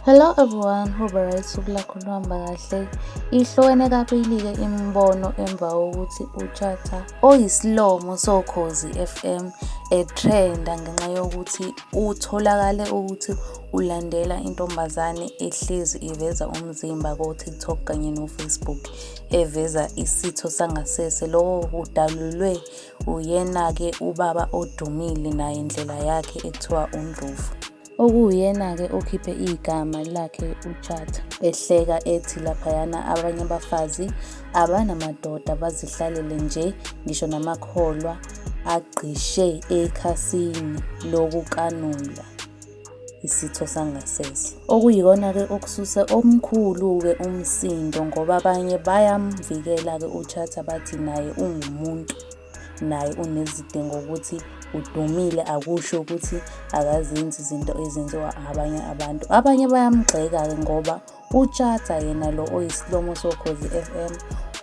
Hello everyone, hope alright, usuku lakho luhamba kahle. Ihlukene kabili-ke imibono emva kokuthi uTshatha oyisilomo soKhozi F_M etrenda ngenxa yokuthi utholakale ukuthi ulandela intombazane ehlezi iveza umzimba ko-TikTok kanye no-Facebook eveza isitho sangasese. Loko kudalulwe uyena-ke ubaba odumile naye indlela yakhe ekuthiwa uNdlovu. Okuwuyena-ke okhiphe igama lakhe uTshatha, ehleka ethi laphayana abanye abafazi abanamadoda bazihlalele nje ngisho namakholwa agqishe ekhasini lokukanula isitho sangasese. Okuyikona-ke okususe omkhulu-ke umsindo ngoba abanye bayamvikela-ke uTshatha bathi naye ungumuntu. Naye unezidingo ukuthi udumile akusho ukuthi akazenzi izinto ezenziwa abanye abantu. Abanye bayamgxeka-ke ngoba uTshatha yena lo oyisilomo soKhozi F_M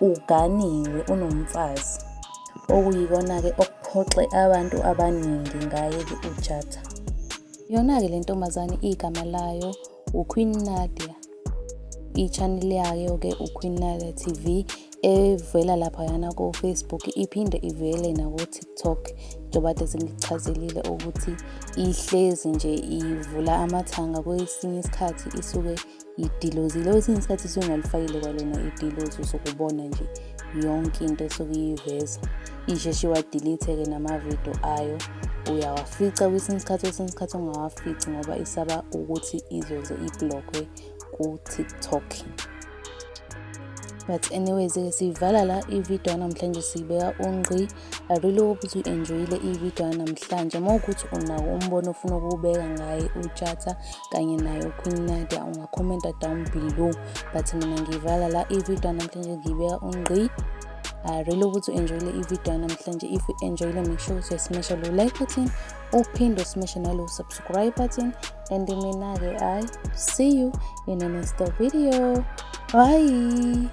uganiwe unomfazi. Okuyikona-ke okuphoxe abantu abaningi ngaye-ke uTshatha. Yona-ke le ntombazane igama layo uQueen Nadia. I-channel yayo-ke uQueen Nadia T_V evela laphayana ko-Facebook iphinde ivele nako-TikTok njengoba kade sengikuchazelile ukuthi ihlezi nje ivula amathanga kwesinye isikhathi isuke idilozile kwesinye isikhathi isuke ingalifakile kwalona idilozi usukubona nje yonke into esuke iyiveza isheshe iwa-delete-ke namavidiyo ayo uyawafica kwesinye isikhathi kwesinye isikhathi ungawafici ngoba isaba ukuthi izoze iblockwe ku-TikTok. But anyways-ke siyivala la ividiyo yanamhlanje siyibeka ungqi. I really hope ukuthi u-enjoyile ividiyo yanamhlanje. Uma kuwukuthi unawo umbono ofuna ukuwubeka ngaye uTshatha kanye naye uQueen Nadia ungakhomenta down below. But mina ngiyivala la ividiyo yanamhlanje ngiyibeka ungqi. I really hope ukuthi u-enjoyile ividiyo yanamhlanje. If you enjoyile, make sure ukuthi uyasmasha lo like button, uphinde usmashe nalo subscribe button. And mina-ke I see you in the next video. Bye.